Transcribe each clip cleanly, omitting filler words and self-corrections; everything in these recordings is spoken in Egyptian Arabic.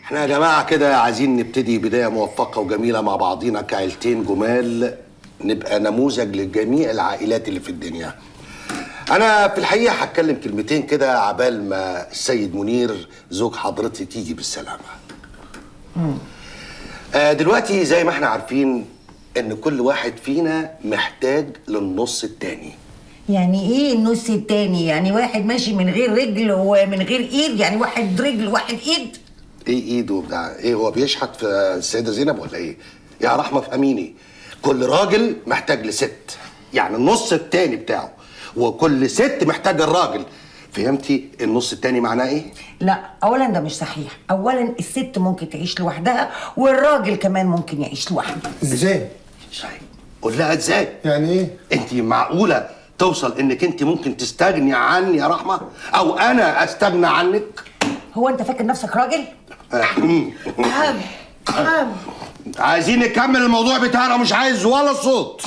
احنا يا جماعة كده عايزين نبتدي بداية موفقة وجميلة مع بعضينا كعيلتين جمال، نبقى نموذج لجميع العائلات اللي في الدنيا. انا في الحقيقة هتكلم كلمتين كده عبال ما السيد منير زوج حضرتك يجي بالسلامة. دلوقتي زي ما احنا عارفين ان كل واحد فينا محتاج للنص التاني. يعني ايه النص التاني؟ يعني واحد ماشي من غير رجل ومن غير ايد؟ يعني واحد رجل واحد ايد؟ ايه ايده وبتاع ايه؟ هو بيشحت في السيدة زينب ولا ايه؟ يا رحمه فهميني، كل راجل محتاج لست، يعني النص التاني بتاعه، وكل ست محتاجه الراجل. فهمتي النص التاني معناه ايه؟ لا، اولا ده مش صحيح. اولا الست ممكن تعيش لوحدها والراجل كمان ممكن يعيش لوحده. ازاي؟ ازاي؟ قول لها ازاي؟ يعني ايه؟ انت معقولة توصل انك انت ممكن تستغني عني يا رحمه، او انا استغنى عنك؟ هو انت فاكر نفسك راجل؟ عايزين نكمل الموضوع بتاعنا، مش عايز ولا صوت.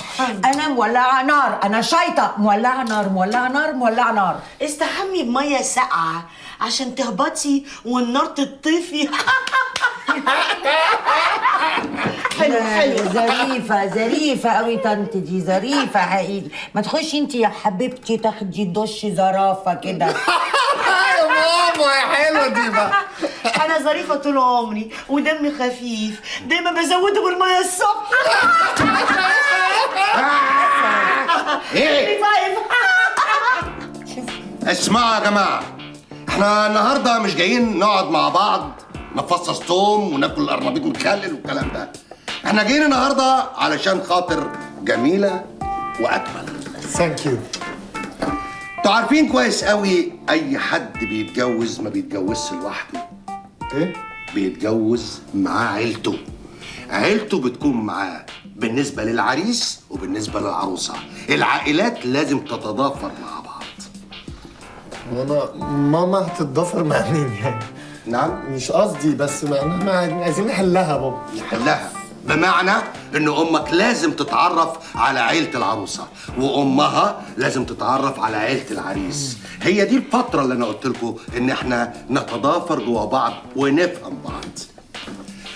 انا مولعه نار، انا شايطه، مولعه نار مولعه نار مولعه نار. استحمي بميه ساقعه عشان تهبطي والنار تطفي. حلو حلو. ظريفة ظريفة قوي طنط دي، ظريفة حقيقي. ما تخشي انت يا حبيبتي تاخدي دش زرافة كده. يا ماما يا حلوة دي بقى. انا ظريفة طول عمري ودمي خفيف، دايما بزوده بالمية الصبح. ايه؟ اسمعوا يا جماعة، احنا النهارده مش جايين نقعد مع بعض نفصص توم وناكل قرنبيط مخلل والكلام ده. احنا جايين النهارده علشان خاطر جميلة واكمل. thank you. انتوا عارفين كويس قوي اي حد بيتجوز ما بيتجوزش لوحده. ايه؟ بيتجوز مع عيلته. عيلته بتكون معاه بالنسبة للعريس وبالنسبة للعروسه. العائلات لازم تتضافر مع بعض. وانا ماما هتتضافر مع مين يعني؟ نعم؟ مش قصدي، بس معناها عايزين نحلها بابا. نحلها بمعنى ان امك لازم تتعرف على عيلة العروسة، وامها لازم تتعرف على عيلة العريس. هي دي الفترة اللي انا قلت لكم ان احنا نتضافر جوا بعض ونفهم بعض.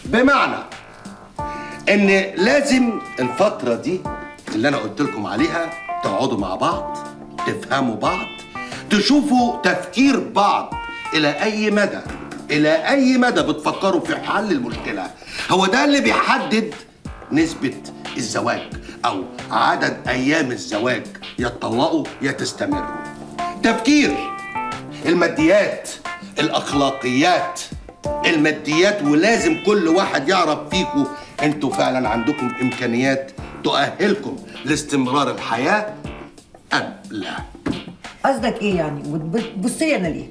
بمعنى ان لازم الفترة دي اللي انا قلت لكم عليها تقعدوا مع بعض، تفهموا بعض، تشوفوا تفكير بعض الى اي مدى، الى اي مدى بتفكروا في حل المشكلة. هو ده اللي بيحدد نسبه الزواج او عدد ايام الزواج، يا تطلقوا يا تستمروا. تفكير الماديات، الاخلاقيات، الماديات، ولازم كل واحد يعرف فيكم انتوا فعلا عندكم امكانيات تؤهلكم لاستمرار الحياة ام لا. قصدك ايه يعني؟ بتبصي انا ليه؟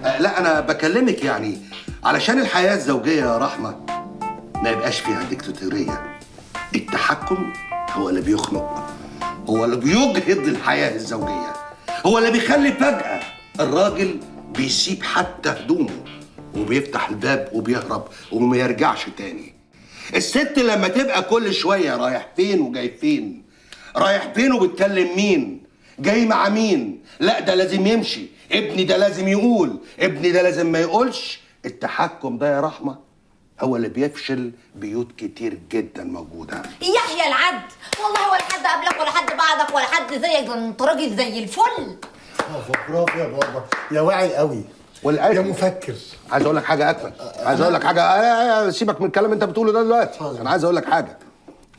لا انا بكلمك يعني علشان الحياة الزوجية يا رحمه ما يبقاش فيها ديكتاتوريه. التحكم هو اللي بيخنق، هو اللي بيجهض الحياة الزوجية، هو اللي بيخلي فجاة الراجل بيسيب حتى هدومه وبيفتح الباب وبيهرب وما يرجعش تاني. الست لما تبقى كل شوية رايح فين وجاي فين، رايح فين وبتكلم مين، جاي مع مين، لا ده لازم يمشي، ابني ده لازم يقول، ابني ده لازم ما يقولش. التحكم ده يا رحمه هو اللي بيفشل بيوت كتير جدا موجودة. يحيى العبد، والله ولا حد قبلك ولا حد بعدك ولا حد زيك، ده انت راجل زي الفل. برافو برافو يا بابا، يا واعي قوي والأكل. يا مفكر. عايز اقول لك حاجة اكمل، عايز اقول لك حاجة، سيبك من الكلام اللي انت بتقوله ده دلوقتي. انا عايز اقول لك حاجة،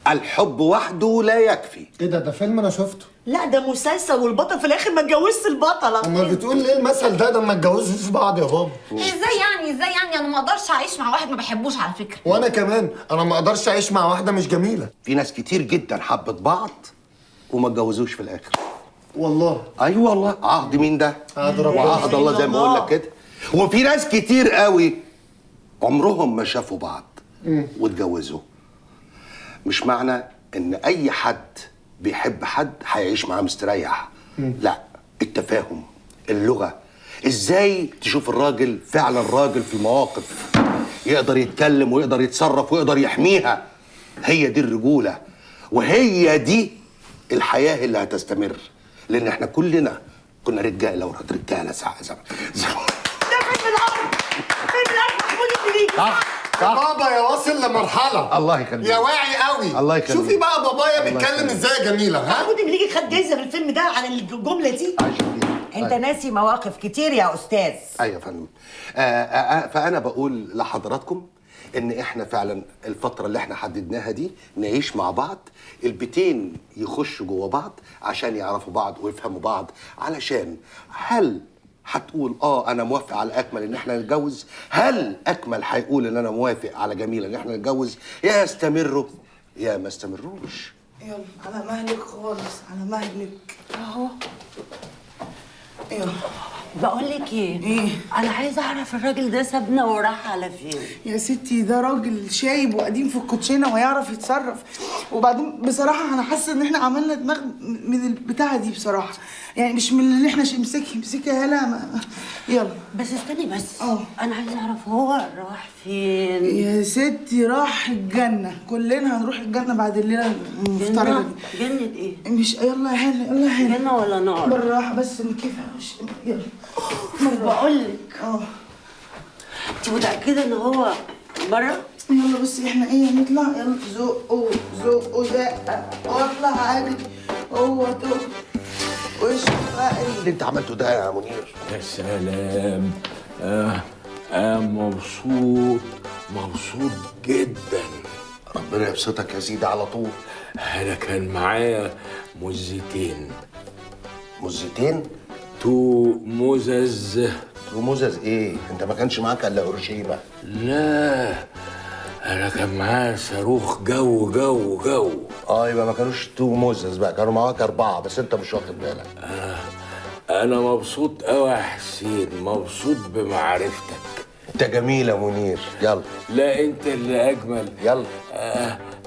الحب وحده لا يكفي. ايه ده؟ ده فيلم انا شفته. لا ده مسلسل، والبطل في الاخر ما اتجوزش البطلة. امال بتقول ليه المثل ده؟ ده ما اتجوزوش بعض يا بابا. ازاي يعني؟ ازاي يعني؟ انا ما اقدرش اعيش مع واحد ما بحبوش على فكرة. وانا كمان انا ما اقدرش اعيش مع واحدة مش جميلة. في ناس كتير جدا حبت بعض وما اتجوزوش في الاخر. والله؟ ايوه والله. عهد مين ده؟ عهد ربنا. وعهد الله زي ما بقول لك كده. وفي ناس كتير قوي عمرهم ما شافوا بعض واتجوزوا. مش معنى ان اي حد بيحب حد هيعيش معاه مستريح. لا، التفاهم، اللغة، ازاي تشوف الراجل فعلا راجل في المواقف، يقدر يتكلم ويقدر يتصرف ويقدر يحميها. هي دي الرجولة، وهي دي الحياة اللي هتستمر، لان احنا كلنا كنا رجاله وراد رجاله ساعة زمان. ده فيلم الارض، فيلم الارض محمود الدليل. صح. صح. بابا يا واصل لمرحلة. الله يخليك. يا واعي قوي. الله يخليك. شوفي بقى بابايا بيتكلم ازاي يا جميلة. ها؟ محمود المليجي خد جايزة في الفيلم ده على الجملة دي. انت ناسي مواقف كتير يا استاذ. ايوه يا فندم. فانا بقول لحضراتكم ان احنا فعلا الفترة اللي احنا حددناها دي نعيش مع بعض، البيتين يخشوا جوه بعض عشان يعرفوا بعض ويفهموا بعض، علشان هل هتقول انا موافق على اكمل ان احنا نتجوز؟ هل اكمل هيقول ان انا موافق على جميلة ان احنا نتجوز؟ يا يستمروا يا ما استمروش. يلا على مهلك خالص، على مهلك اهو. يلا بقول لك ايه؟ انا عايزه اعرف الراجل ده سابنا وراح على فين؟ يا ستي ده راجل شايب وقديم في الكوتشينه ويعرف يتصرف. وبعدين بصراحة انا حاسه ان احنا عملنا دماغ من البتاعه دي بصراحة، يعني مش من اللي احنا امسكي امسكي يا هلا. يلا بس استني بس، انا عايزه اعرف هو راح فين؟ يا ستي راح الجنة، كلنا هنروح الجنة بعد الليلة المفترجه دي. جنة ايه؟ مش يلا يا هلا، يلا يا هلا. جنة ولا نار؟ بالراحة بس نكيفها. يلا بقول لك انت متأكدة ان هو بره؟ يلا بصي احنا ايه هنطلع. يلا زقوا زقوا زقه واطلع عادي. هو طول وش فقري اللي انت عملته ده يا منير. يا سلام. مبسوط مبسوط جدا. ربنا يبسطك يا سيدي على طول. انا كان معايا مزتين. مزتين؟ two مزز. two مزز ايه؟ انت ما كانش معاك الا هيروشيما. لا انا كان معايا صاروخ جو جو جو. يبقى ما كانوش two مزز بقى، كانوا معاك 4 بس انت مش واخد بالك. انا مبسوط قوي يا حسين، مبسوط بمعرفتك. انت جميل يا منير. يلا. لا انت اللي اجمل. يلا.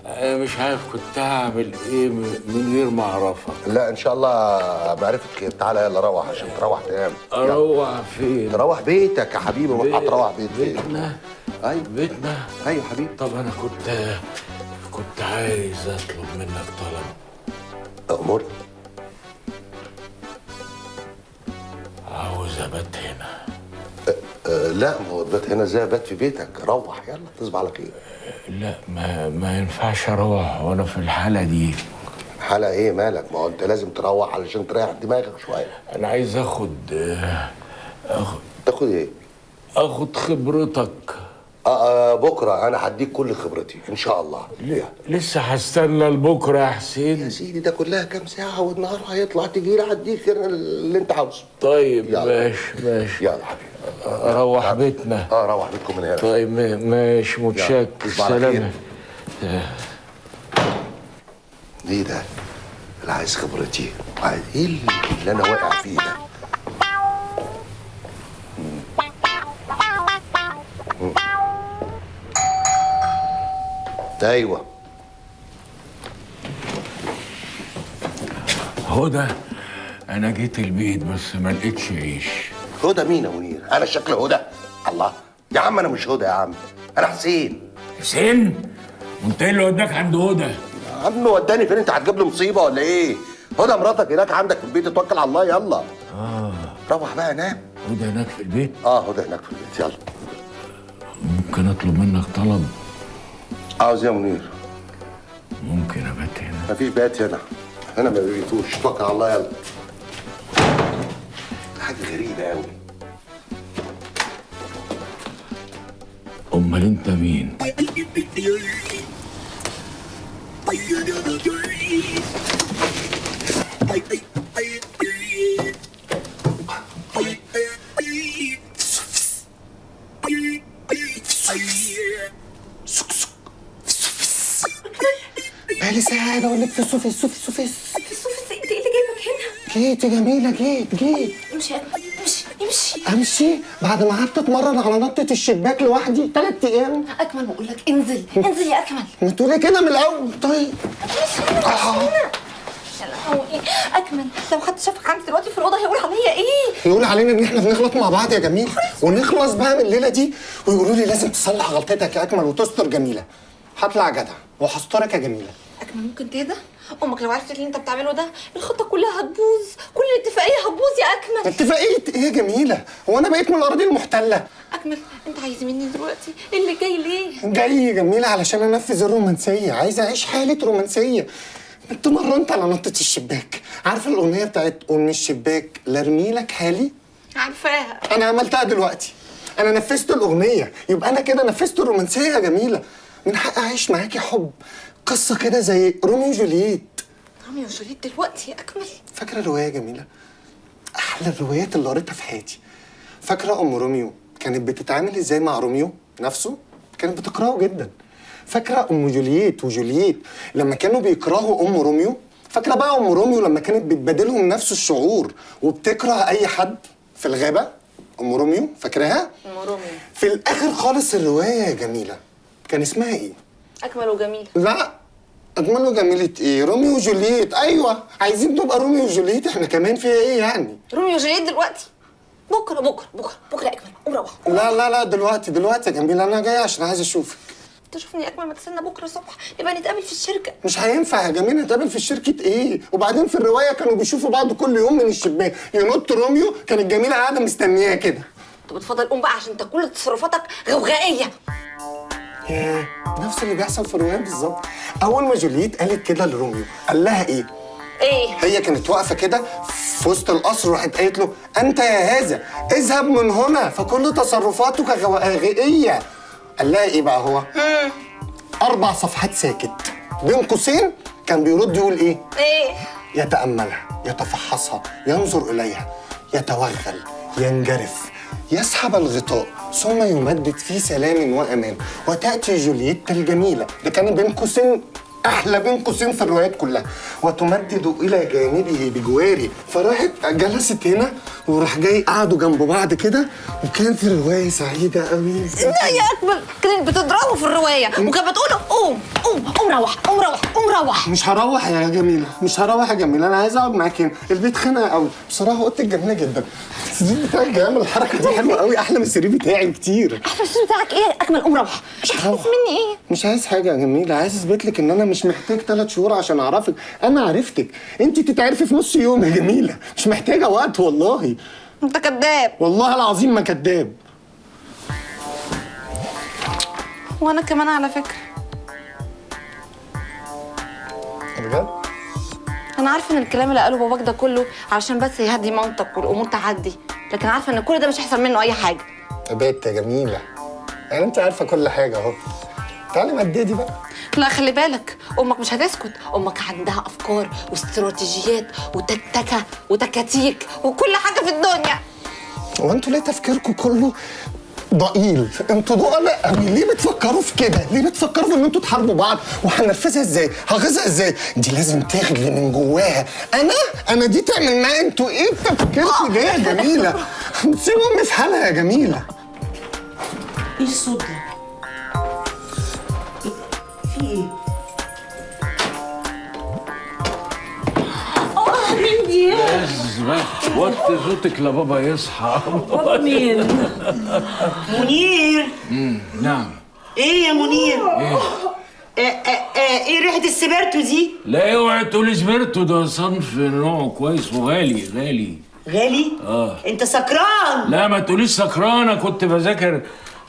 أنا مش عارف كنت هعمل إيه من غير ما أعرفك. لا إن شاء الله معرفة خير. تعالى يلا روح عشان تروح تنام. أروح فين؟ تروح بيتك يا حبيبي. ما هتروح بيت فين؟ بيتنا. أيوه بيتنا. أيوه حبيبي. طب أنا كنت عايز أطلب منك طلب. أمر. عاوز أبات هنا. لا ما هو تبات هنا ازاي؟ بات في بيتك. روح يلا تصبح على خير. لا ما ينفعش اروح وانا في الحالة دي. حاله ايه مالك؟ ما هو انت لازم تروح علشان تريح دماغك شوية. انا عايز اخد تاخد ايه؟ اخد خبرتك. بكره انا هديك كل خبرتي ان شاء الله. ليه؟ لسه هستنى لبكرة يا حسين؟ يا سيدي ده كلها كام ساعة والنهار هيطلع، تجي لي هديك اللي انت عاوزه. طيب يلا. ماشي ماشي. يلا حبيبي روح بيتنا. روح بيتكم من هنا. طيب ماشي متشكر. سلام. ايه ده؟ اللي عايز خبرتي، عايز ايه اللي انا واقع فيه ده؟ ايوه هدى، انا جيت البيت بس ما لقيتش عيش. هدى مين يا منير؟ انا شكل هدى؟ الله يا عم انا مش هدى يا عم، انا حسين. حسين؟ وانت ايه اللي وداك عند هدى؟ يا عم وداني فين؟ انت هتجيب لي مصيبة ولا ايه؟ هدى مراتك هناك عندك في البيت، اتوكل على الله يلا. روح بقى نام. هدى هناك في البيت؟ هدى هناك في البيت. يلا. ممكن اطلب منك طلب؟ عاوز ايه يا منير؟ ممكن ابات هنا؟ مفيش بات هنا، هنا ما بيبيتوش. اتوكل على الله يلا. حاجة غريبة أوي. أمال أنت مين؟ بقالي ساعة قاعد أقول لك فسو فسو فسو فس فسو فس. أنت إيه اللي جايبك هنا؟ جيت يا جميلة، جيت جيت. امشي يا أكمل، امشي امشي. أمشي؟ بعد ما قعدت أتمرن على نطة الشباك لوحدي 3 أيام. أكمل بقول لك انزل، انزل يا أكمل. ما تقولي كده من الأول. طيب مش هنا، مش هنا. يا لهوي أكمل، لو حد شافك عندي دلوقتي في الأوضة هيقول عليا إيه؟ يقول علينا إن إحنا بنغلط مع بعض يا جميل، ونخلص بقى من الليلة دي، ويقولوا لي لازم تصلح غلطتك يا أكمل وتستر جميلة. هطلع جدع وهسترك يا جميلة. أكمل ممكن تهدى؟ أمك لو عرفت اللي أنت بتعمله ده الخطة كلها هتبوظ، كل الاتفاقية هتبوظ يا أكمل. اتفاقية إيه يا جميلة؟ هو أنا بقيت من الأراضي المحتلة؟ أكمل اكمل، انت عايز مني دلوقتي؟ اللي جاي ليه؟ جاي يا جميلة علشان انفذ الرومانسية، عايز اعيش حاله رومانسية. اتمرنت على نطه الشباك، عارفه الاغنية بتاعت قوم الشباك لارميلك حالي؟ عارفاها. انا عملتها دلوقتي، انا نفذت الاغنية، يبقى انا كده نفذت الرومانسية يا جميلة. من حقي اعيش معاكي حب، قصة كده زي روميو وجولييت. روميو وجولييت دلوقتي يا اكمل؟ فاكره الرواية يا جميلة؟ احلى الروايات اللي قريتها في حياتي. فاكره ام روميو كانت بتتعامل ازاي مع روميو نفسه؟ كانت بتكرهه جدا. فاكره ام جولييت وجولييت لما كانوا بيكرهوا ام روميو؟ فاكره بقى ام روميو لما كانت بتبادلهم نفس الشعور وبتكره اي حد في الغابة؟ ام روميو فاكراها؟ ام روميو في الاخر خالص الرواية يا جميلة كان اسمها ايه؟ اكمل وجميلة. لا، اجمل وجميلة ايه؟ روميو وجولييت. ايوه، عايزين نبقى روميو وجولييت احنا كمان، فيها ايه يعني؟ روميو وجولييت دلوقتي؟ بكره بكره بكره بكره اكمل، قوم روح. لا لا لا، دلوقتي دلوقتي يا جميلة، انا جاي عشان عايز اشوفك. تشوفني يا اكمل؟ ما تستنى بكره الصبح نبقى نتقابل في الشركة. مش هينفع يا جميلة، نتقابل في الشركة ايه؟ وبعدين في الرواية كانوا بيشوفوا بعض كل يوم من الشباك، ينط روميو، كانت جميلة قاعدة مستنياه كده. طب اتفضل قوم بقى عشان انت كل تصرفاتك غوغائيه. ياه، نفس اللي بيحصل في الرواية بالظبط. اول ما جولييت قالت كده لروميو قال لها ايه؟ ايه؟ هي كانت واقفة كده في وسط القصر وراحت قالت له: انت يا هذا اذهب من هنا فكل تصرفاتك غوغائيه. قال لها ايه بقى هو؟ 4 صفحات ساكت، بين قوسين كان بيرد يقول ايه؟ ايه؟ يتأملها، يتفحصها، ينظر إليها، يتوغل، ينجرف، يسحب الغطاء، ثم يمدد في سلام وأمان، وتأتي جولييت الجميلة، ده كان بين قوسين أحلى بين قوسين في الروايات كلها، وتمدد إلى جانبه بجواره. فراحت جلست هنا وراح جاي قعدوا جنب بعض كده، وكانت الرواية سعيدة قوي. لا يا أكمل، كانت بتضربه في الرواية وكانت بتقول له قوم قوم قوم روح قوم روح قوم روح. مش هروح يا جميلة، مش هروح يا جميلة، أنا عايز أقعد معاك هنا، البيت خانقة قوي. بصراحة أوضتك جميلة جدا، السرير بتاعك جامد، الحركة دي حلوة قوي، أحلى من السرير بتاعي بكتير. أحلى من السرير بتاعك إيه يا أكمل؟ قوم روح. مش هروح. عايز مني إيه؟ مش عايز حاجة يا جميلة، عايز أثبت لك إن أنا مش محتاج 3 شهور عشان أعرفك، أنا عرفتك، أنت تتعرفي في نص يوم يا جميلة، مش محتاجة وقت والله. أنت كداب. والله العظيم ما كداب. وأنا كمان على فكرة. بجد؟ أنا عارفة إن الكلام اللي قاله باباك ده كله علشان بس يهدي مامتك والأمور تعدي، لكن عارفة إن كل ده مش هيحصل منه أي حاجة. يا بنت يا جميلة، يعني أنت عارفة كل حاجة أهو. تعالي مددي بقى. لا خلي بالك، أمك مش هتسكت، أمك عندها أفكار واستراتيجيات وتكتكة وتكاتيك وكل حاجة في الدنيا. هو أنتوا ليه تفكيركم كله ضئيل؟ انتوا ضئلاء قوي، ليه بتفكروا في كده؟ ليه بتفكروا في ان انتوا تحاربوا بعض؟ وهننفذها ازاي؟ هغيظها ازاي؟ دي لازم تغلي من جواها. انا دي تعمل معايا انتوا ايه تفكيركم ده يا جميلة؟ سيبوا امي في حالها يا جميلة. ايه الصوت ده؟ في ايه؟ مين دي؟ وطي صوتك لبابا يصحى. بابا مين؟ منير. نعم. ايه يا منير؟ ايه؟ ايه ريحة السبرتو دي؟ لا اوعي تقولي سبرتو، ده صنف نوعه كويس وغالي. غالي؟ غالي؟ اه. انت سكران؟ لا ما تقوليش سكران، كنت بذاكر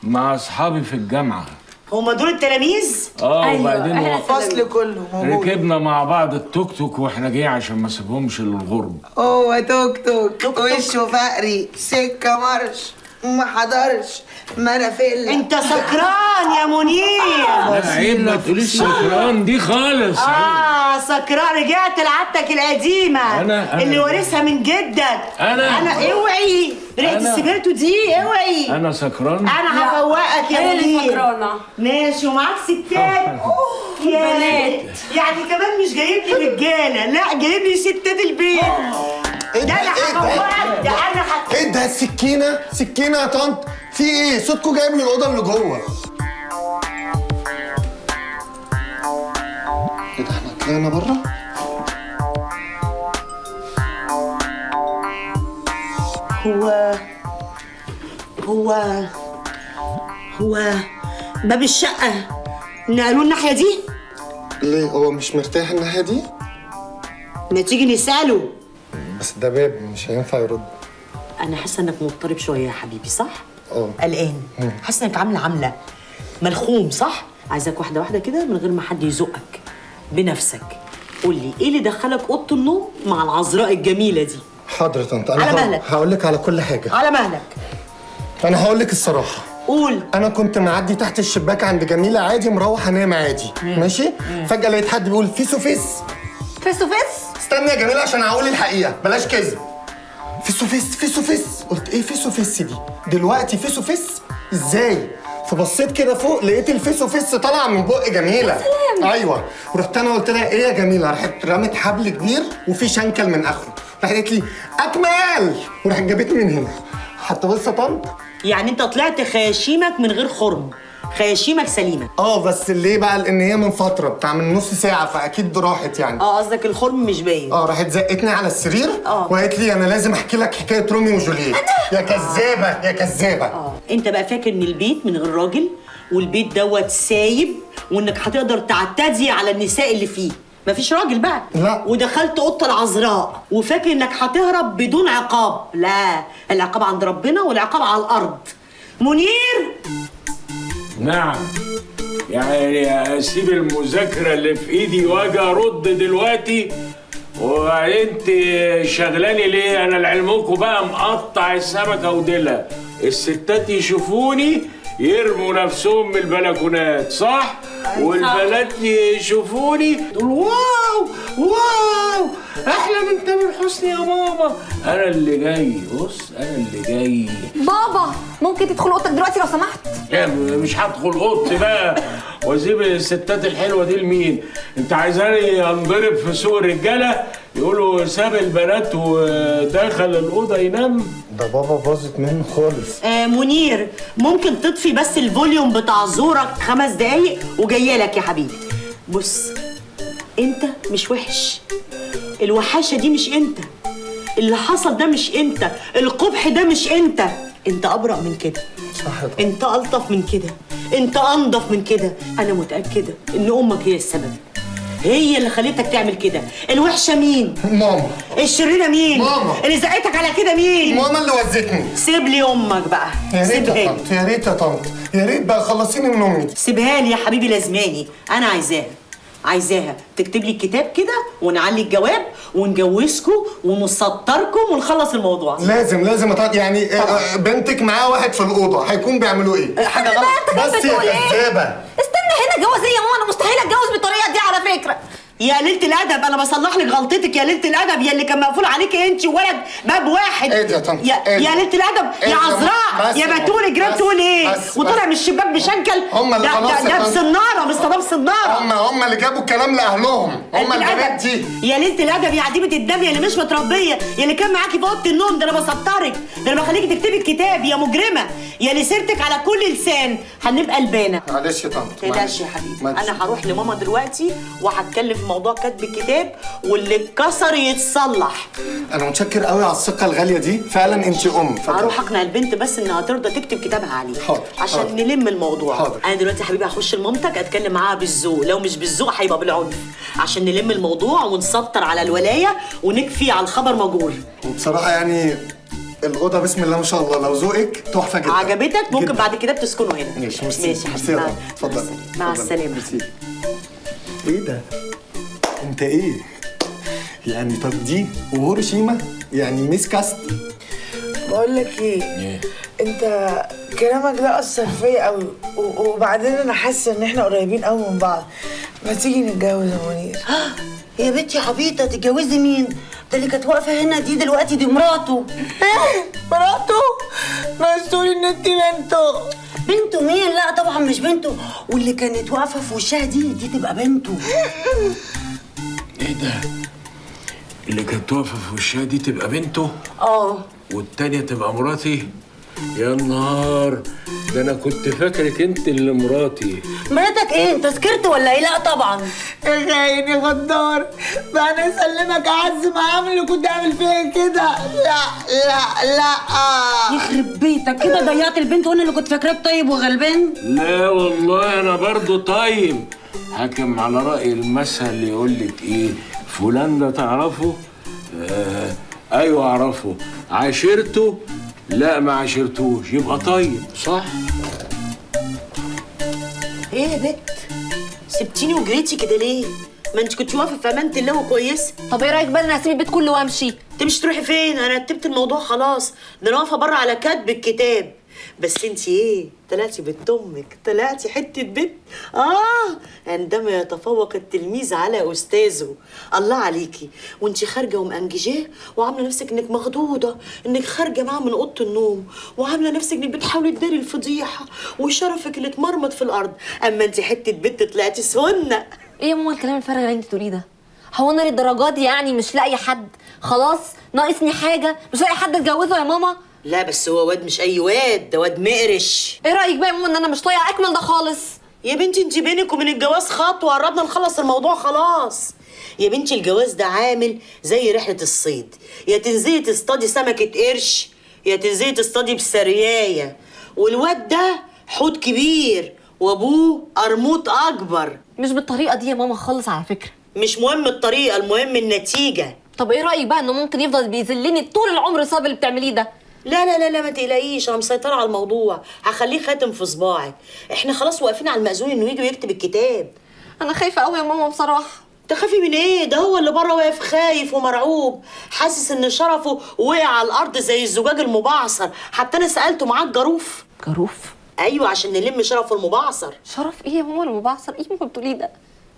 مع اصحابي في الجامعة. هما دول التلاميذ؟ اه. أيوة، وبعدين الفصل كله موجود. ركبنا مع بعض التوك توك واحنا جايين عشان ما اسيبهمش للغرب. هو توك توك وشه فقري، سكة مرش، ما حضرش، ما انا فيلا. انت سكران يا منير. لا عيب ما تقوليش سكران دي خالص. اه سكران، رجعت لعادتك القديمة. أنا اللي وارثها من جدك. انا اوعي ريحه السبرتو دي، اوعي. انا سكران؟ انا هفوقك يا منير. هي اللي سكرانه. ماشي، ومعاك ستات بنات، يعني كمان مش جايب لي رجاله، لا جايب لي ستات البيت. ايه ده انا هفوقك، ده انا ايه ده؟ السكينة سكينة يا طنط، في ايه؟ صوتكم جايب من الاوضة اللي جوه. ايه ده، احنا طلعنا بره؟ هو هو هو باب الشقة نقلوه الناحية دي؟ ليه، هو مش مرتاح الناحية دي؟ ما تيجي نساله. بس ده باب مش هينفع يرد. انا حاسه انك مضطرب شوية يا حبيبي، صح؟ قلقان، حاسه انك عامله عامله ملخوم، صح؟ عايزاك واحدة واحدة كده من غير ما حد يزقك، بنفسك قول لي ايه اللي دخلك اوضة النوم مع العذراء الجميلة دي؟ حاضر يا طنط، انا على مهلك. هقول لك على كل حاجة. على مهلك. انا هقول لك الصراحة. قول. انا كنت معدي تحت الشباك عند جميلة عادي، مروح انام عادي، ماشي؟ فجاة لقيت حد بيقول فيسو فيس. فيسو فيس؟ استني يا جميلة عشان هقول الحقيقة، بلاش كذب. فيسو فيس فيسو فيس، قلت ايه فيسو فيس دي؟ دلوقتي فيسو فيس ازاي؟ فبصيت كده فوق لقيت الفيسو فيس طالعه من بق جميلة. سلام. ايوه، ورحت انا قلت لها ايه يا جميلة؟ راحت رمت حبل كبير وفي شنكل من اخره، راحت قالت لي اكمل، وراحت جابتني من هنا. حتى بص يا طنط، يعني انت طلعت خياشيمك من غير خرم، خياشيمك سليمة. بس ليه بقى؟ لان هي من فترة بتاع من نص ساعة، فاكيد راحت يعني. قصدك الخرم مش باين. راحت زقتني على السرير وقالت لي انا لازم احكي لك حكاية روميو وجولييت. يا كذابه يا كذابه. انت بقى فاكر ان البيت من غير راجل والبيت دوت سايب وانك هتقدر تعتدي على النساء اللي فيه؟ مفيش راجل بقى. لا. ودخلت اوضة العذراء وفاكر انك هتهرب بدون عقاب. لا، العقاب عند ربنا والعقاب على الارض. منير. نعم. يعني اسيب المذاكرة اللي في ايدي واجي ارد دلوقتي؟ وانت شغلاني ليه؟ انا لعلمكم بقى مقطع السمكة وديلها. الستات يشوفوني يرموا نفسهم من البلكونات، صح؟ والبنات يشوفوني تقول wow wow احلى من تامر حسني يا ماما. انا اللي جاي، بص انا اللي جاي. بابا ممكن تدخل اوضتك دلوقتي لو سمحت؟ لا مش هدخل اوضتي بقى واسيب الستات الحلوة دي لمين؟ انت عايزاني انضرب في سوق الرجالة يقولوا ساب البنات ودخل الاوضة ينام؟ ده بابا باظت منه خالص. منير ممكن تطفي بس ال volume بتاع زورك 5 دقايق وجاية لك يا حبيبي. بص انت مش وحش، الوحاشه دي مش انت، اللي حصل ده مش انت، القبح ده مش انت، انت ابرأ من كده. صح طبعا. انت الطف من كده، انت انضف من كده. انا متاكدة ان امك هي السبب، هي اللي خلتك تعمل كده. الوحشة مين؟ ماما. الشريرة مين؟ ماما. اللي زقتك على كده مين؟ ماما اللي وزتني. سيب لي امك بقى. يا ريت يا طنط، يا ريت يا طنط، يا ريت بقى خلصيني من امي دي. سيبها لي يا حبيبي، لازماني، انا عايزاها، عايزاها تكتب لي الكتاب كده ونعلي الجواب ونجوزكم ونسطركم ونخلص الموضوع. لازم لازم يعني بنتك معاها واحد في الاوضة هيكون بيعملوا ايه؟ حاجة غلط. بس يا كذابه. استنى هنا، جواز ايه يا ماما؟ انا مستحيل اتجوز بالطريقة دي على فكرة. يا قليلة الادب، انا بصلح لك غلطتك يا قليلة الادب، يا اللي كان مقفول عليك انت وولد باب واحد. ايه يا طنط؟ يا قليلة الادب، يا عذراء، يا بتول الجيران تقول ايه؟ وطلع من الشباك بشنكل. هم اللي خلاص ده بسناره، مصطدم بسناره. هم اللي جابوا الكلام لاهلهم، هم البنات دي. يا قليلة الادب، يا عديمه الدم، يا اللي مش متربيه، يا اللي كان معاكي في اوضة النوم، ده انا بسطرك، ده انا بخليكي تكتبي الكتاب يا مجرمه، يا اللي سيرتك على كل لسان. هنبقى لبانه. معلش يا طنط، معلش يا حبيبي، انا هروح لماما دلوقتي وهتكلم في موضوع كتب الكتاب واللي اتكسر يتصلح. انا متشكر قوي على الثقة الغالية دي، فعلا انت ام. هروح اقنع البنت بس انها ترضى تكتب كتابها عليه. حاضر. عشان حاضر. نلم الموضوع. حاضر. انا دلوقتي يا حبيبي هخش لمامتك اتكلم معاها بالذوق، لو مش بالذوق هيبقى بالعنف، عشان نلم الموضوع ونسطر على الولاية ونكفي على الخبر مجهول. وبصراحة يعني الاوضة بسم الله ما شاء الله، لو ذوقك تحفة جدا. عجبتك؟ ممكن جداً. بعد كده بتسكنوا هنا. ماشي ميرسي. ماشي ميرسي. اتفضل. مع السلامة. ميرسي. ايه ده؟ انت ايه؟ يعني طب دي وهيروشيما يعني miscast. بقول لك ايه؟ انت كلامك ده اثر فيا قوي، وبعدين انا حاسه ان احنا قريبين قوي من بعض. ما تيجي نتجوز يا منير؟ يا بنتي عبيطه، تتجوزي مين؟ ده اللي كانت واقفة هنا دي دلوقتي دي مراته. ايه؟ مراته؟ ما تقولي ان انت بنته. بنته مين؟ لا طبعا مش بنته، واللي كانت واقفة في وشها دي تبقى بنته. ايه ده؟ اللي كانت واقفة في وشها دي تبقى بنته؟ اه. والتانية تبقى مراتي؟ يا نهار، ده انا كنت فاكرك انت اللي مراتي. مراتك ايه؟ انت سكرت ولا ايه؟ لا طبعا. يا خاين يا غدار، بقى انا اسلمك اعز ما عامل اللي كنت عامل فيا كده. لا لا لا، يخرب بيتك كده ضيعت البنت وانا اللي كنت فاكراك طيب وغلبان. لا والله انا برضو طيب. حاكم على رأي المثل اللي يقول لك ايه؟ فلان ده تعرفه؟ ايوه اعرفه، عاشرته؟ لا ما عاشرتوش، يبقى طيب صح؟ ايه يا بت؟ سبتيني وجريتي كده ليه؟ ما انت كنت واقفة في امانه الله وكويسة. طب ايه رايك بقى انا هسيب البيت كله وامشي؟ تمشي تروحي فين؟ انا رتبت الموضوع خلاص، ده انا واقفة بره على كاتب الكتاب. بس انت ايه؟ طلعتي بنت امك، طلعتي حتة بنت. عندما يتفوق التلميذ على استاذه. الله عليكي، وانت خارجه ومأنججاه وعامله نفسك انك مخضوضه، انك خارجه معاه من اوضة النوم، وعامله نفسك انك بتحاولي تداري الفضيحة وشرفك اللي اتمرمط في الارض، اما انت حتة بنت طلعتي سنة. ايه يا ماما الكلام الفارغ اللي انت بتقوليه ده؟ هو انا للدرجة دي يعني مش لاقي حد؟ خلاص ناقصني حاجة؟ مش لاقي حد اتجوزه يا ماما؟ لا بس هو واد مش اي واد، ده واد مقرش. ايه رايك بقى يا ماما ان انا مش طايقة اكمل ده خالص؟ يا بنتي انت بينك وبين الجواز خطوة، قربنا نخلص الموضوع خلاص. يا بنتي الجواز ده عامل زي رحله الصيد، يا تنزلي تصطادي سمكة قرش يا تنزلي تصطادي بسريايه، والواد ده حوت كبير وابوه قرموط اكبر. مش بالطريقة دي يا ماما خالص على فكرة. مش مهم الطريقة، المهم النتيجة. طب ايه رايك بقى انه ممكن يفضل بيذلني طول العمر بسبب اللي بتعمليه ده؟ لا لا لا لا ما تقلقيش، انا مسيطرة على الموضوع، هخليه خاتم في صباعك. احنا خلاص واقفين على المأذون انه يجي ويكتب الكتاب. انا خايفة قوي يا ماما بصراحة. تخافي من ايه؟ ده هو اللي بره واقف خايف ومرعوب، حاسس ان شرفه وقع على الارض زي الزجاج المبعثر. حتى انا سالته معاك جاروف؟ جاروف؟ ايوه عشان نلم شرفه المبعثر. شرف ايه يا ماما المبعثر؟ ايه ما بتقوليه ده؟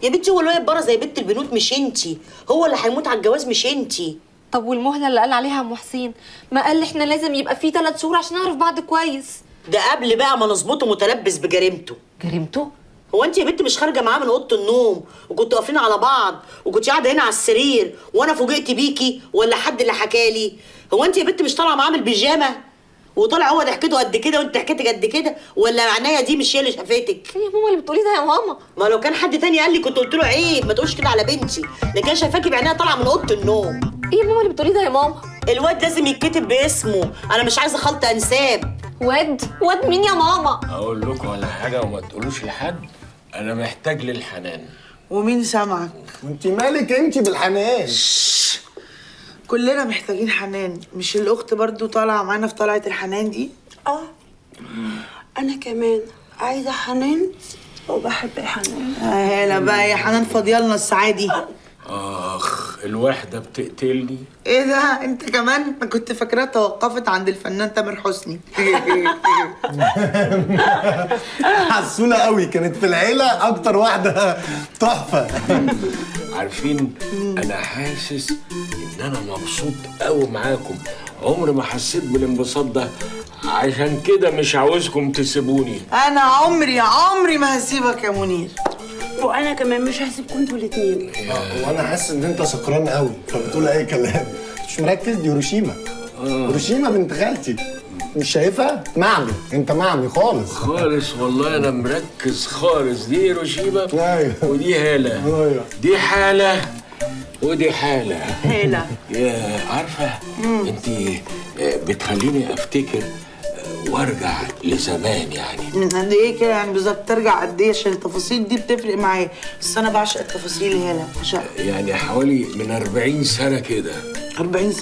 يا بنتي هو اللي واقف بره زي بنت البنوت مش انتي، هو اللي هيموت على الجواز مش انتي. طب والمهله اللي قال عليها ام حسين؟ ما قال احنا لازم يبقى في 3 شهور عشان نعرف بعض كويس. ده قبل بقى ما نظبطه متلبس بجريمته. جريمته؟ هو انت يا بنت مش خارجه معاه من اوضة النوم وكنتوا واقفين على بعض وكنت قاعدة هنا على السرير وانا فوجئت بيكي ولا حد اللي حكالي؟ هو انت يا بنت مش طالعه معاه من البيجامه وطالع هو ضحكته قد كده وانت ضحكتك قد كده، ولا معناها دي مش هي اللي شافتك؟ ايه يا ماما اللي بتقوليه ده يا ماما؟ ما لو كان حد تاني قال لي كنت قلت له عيب ما تقولش كده على بنتي، لكن انا شايفاكي بعينيها طالعه من اوضة النوم. ايه يا ماما اللي بتقوليه ده يا ماما؟ الواد لازم يتكتب باسمه، انا مش عايزه خلط انساب. واد؟ واد مين يا ماما؟ اقول لكم على حاجة وما تقولوش لحد، انا محتاج للحنان. ومين سامعك؟ وانت مالك انت بالحنان؟ كلنا محتاجين حنان، مش الاخت برضو طالعه معانا في طلعه الحنان دي؟ انا كمان عايزه حنان وبحب الحنان. هلا بقى يا حنان فاضيالنا الساعة دي. اخ الوحدة بتقتلني. ايه ده انت كمان؟ انا كنت فاكراها توقفت عند الفنان تامر حسني. حسونه قوي، كانت في العيلة اكتر واحدة تحفة. عارفين انا حاسس ان انا مبسوط قوي معاكم، عمري ما حسيت بالانبساط ده، عشان كده مش عاوزكم تسيبوني. انا عمري ما هسيبك يا منير. وانا كمان مش هسيبكم انتوا الاثنين. وانا حاسس ان انت سكران قوي فبتقول اي كلام، مش مركز. دي هيروشيما. هيروشيما بنت خالتي، مش شايفها؟ معمي، انت معمي خالص خالص. والله انا مركز خالص. دي هيروشيما. ايوه. ودي هاله. ايوه. دي حاله ودي حاله. هاله. يا عارفه انت بتخليني افتكر وارجع لزمان. يعني قد ايه كده يعني بالظبط؟ ترجع قد ايه؟ عشان التفاصيل دي بتفرق معايا، بس انا بعشق التفاصيل هنا. بعشق يعني حوالي من 40 سنة كده.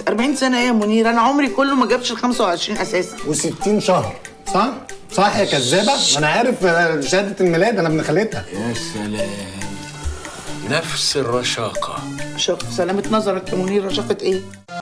40 سنة ايه يا منير؟ انا عمري كله ما جابش ال 25 اساسا. و60 شهر صح؟ صح يا كذابه؟ ما انا عارف شهادة الميلاد، انا ابن خالتها. يا سلام، نفس الرشاقه. شوف سلامه نظرك يا منير، رشاقه ايه؟